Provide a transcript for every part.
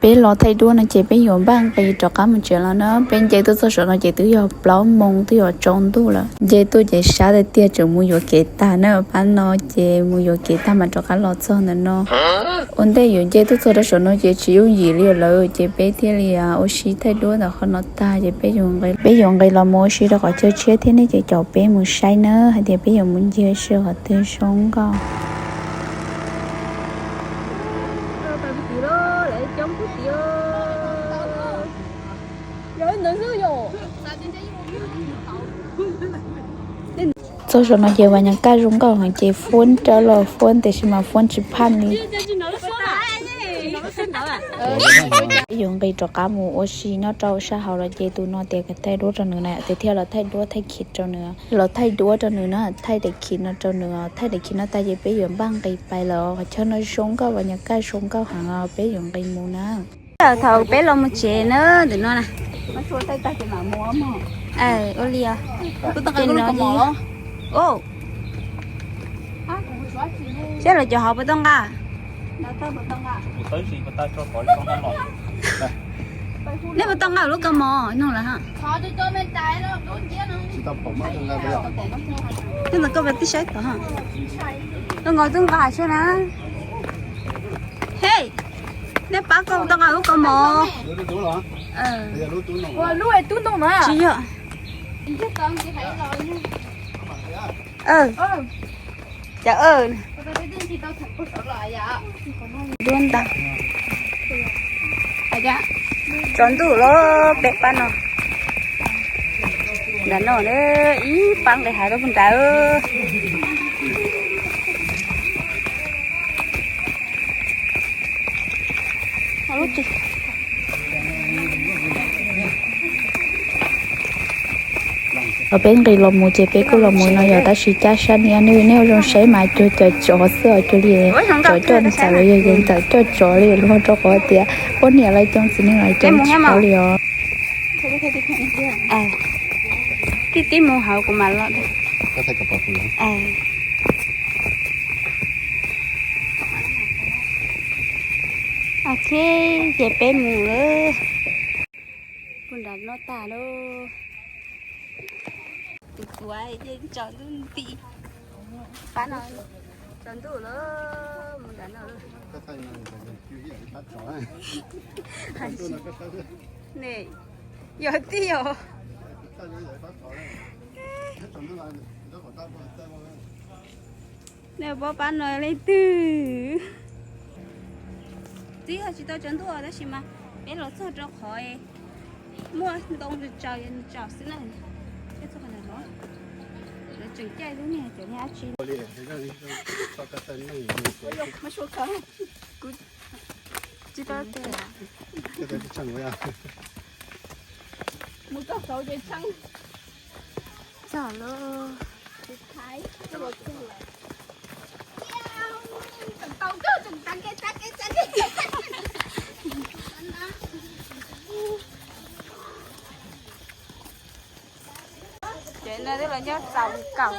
Peb los thaij duab no ces peb yuav npaj nqis rov qab mus tsev lawm na. Peb nce tuaj txog saum no ces twb yog plaub moos twb yuav tsaus ntuj lawm. Nce tuaj ces sab tiag tiag tseem mus yuam kev tag na. Pab no ces mus yuam kev tag mas rov qab los txog ntawm no. Ua ntej yuav nce tuaj txog rau saum no ces tsis yooj yim li lawm ces peb thiaj li ua si thaij duab ntawm qhov no tag ces peb yuav nqis los mus ua si rau qhov chaw tshiab thiab nej ces caum peb mus saib na hais tias peb yuav mus ncig ua si qhov twg zoo nkauj. Txog saum no ces vas nyas kaj zoo nkauj heev ces fuab rau los fuab tiam sis mas fuab tsis phaj li. Yuav nqis rov qab mus ua si nyob rau sab hauv lawm ces tus no tias kom thaij duab rau nws na, tias thiaj los thaij duab thaij khiv rau nws, los thaij duab rau nws na, thaij daim khiv no rau nws, thaij daim khiv no tag ces peb yuav npaj nqis pais lawm. Qhov chaw no zoo nkauj, vas nyas kaj zoo nkauj heev, peb yuav nqis mus na. Thaum peb los mus tsev na, ntawm no na. Ua li os. Ces no, seb lawv cov hauv puas tau nqa. Nej puas tau nqa lub kaus mom no lawm? Koj puas tib saib tod? Koj nqa twb nqa seb na. Hej, nej pab koj puas tau nqa lub kaus mom? Tsis yog. Cas, duab ntag. Tsaus ntuj lawm peb pab no. Nram no ib pab nqis hav rau puag nrad. Peb nqis los mus ces peb kuj los mus no yog tab sis caj sab niab, nej ua zoo saib mas cuag cov tsov xwb os, cuag li tsov coj ntxhais los yog ntxhais coj tsov li los rau qhov tias poj niam lawv coj txiv neej lawv coj tsis tau li os. Tib tib mus hauv kuv mam los. Ok, ces peb mus lawm. Puag nram no tag lauj. Tus tuav ces tsaus ntuj nti. Pab no tsaus ntuj lawm, mus nram no lawm. Ne, yog tij os. Nej paub pab no leej twg? Twb yog tsis tau tsaus ntuj tab sis mas peb los txog rau qhov muaj ntoo tsaus tsaus xwb na. Peb txog qhov ntawd, lawv tseem caij lub niag cov niag dab tsi. Kuv tsis tau tias mus txog saud ces tshee. Txog lawm. Ces no twb los nyob txaus li kaum.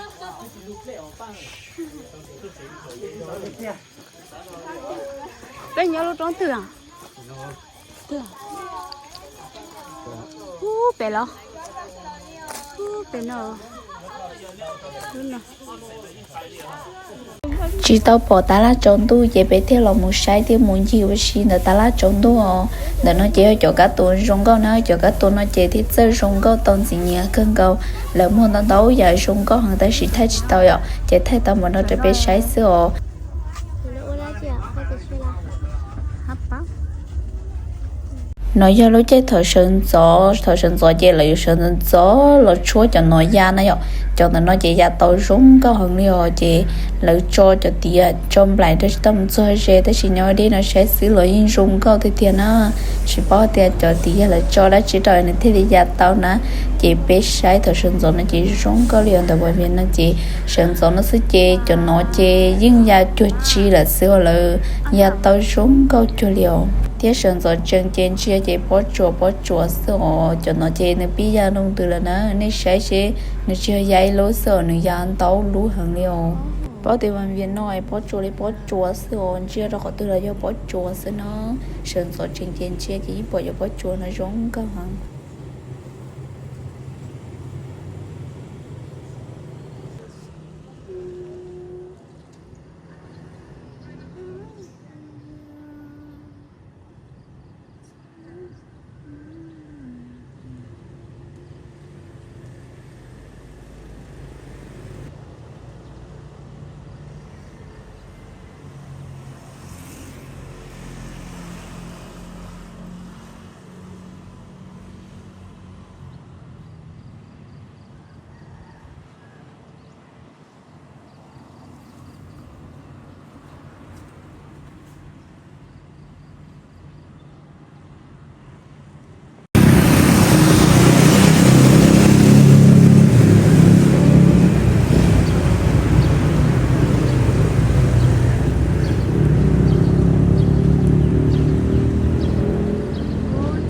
Peb nyob lub roob twg? Ub, pem los. Ub, pem no. Tsis tau pom tab laj tsaus ntuj ces peb thiaj los mus saib thiab mus ncig ua si ntawm tab laj tsaus ntuj os. Ntawm no ces yog cov kab tus zoo nkauj na, cov kab tus no ces thiaj txawj zoo nkauj tau ntxim nyiam kawg nkaus. Lawv muag ntau ntau yam zoo nkauj heev tab sis thaij tsis tau yom, ces thaij tau npaum no rau peb saib xwb os. No yog lub caij thaum sawv ntxov, thaum sawv ntxov ces lawv yuav sawv ntxov ntxov los tshuab cov no ya na yom. Cov ntawm no ces ya tau zoo nkauj heev li os, ces lawv tso cov tiav tso nplaim rau tsis tau mus txog ze tab sis nyob deb no saib xwb los yeej zoo nkauj tiag tiag na. Tsis paub tias cov tiav lawv tso dab tsi rau nws thiaj li ya tau na. Ces peb saib thaum sawv ntxov no ces zoo nkauj li os, ntawm Vaj Viam no ces sawv ntxov no xwb ces cov no ces yeej ya cuag tsi lawm xwb os, lawv ya tau zoo nkauj cuag li os. Thiab sawv ntxov tsees ces ntsia ces pob tsuas pob tsuas xwb os, cov no ces nws pib ya loo ntws lawm na. Nej saib seb, nws tsis yog ya ib lub xwb os, nws ya ntau lub heev li os. Pob tias vas vias no es pob tsuas li pob tsuas xwb os, ntsia rau qhov twg los yog pob tsuas xwb no. Sawv ntxov tsees ces ntsia ces yeej pom cov pob tsuas no zoo nkauj heev.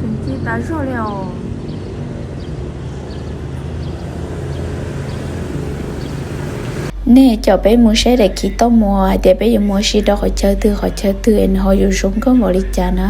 Tseem ci tas zog li os. Nej coj peb mus saib daim khiv toj muas hais tias peb yuav mus ua si rau qhov chaw twg qhov chaw twg es nws ho yuav zoo nkauj npaum li cas na.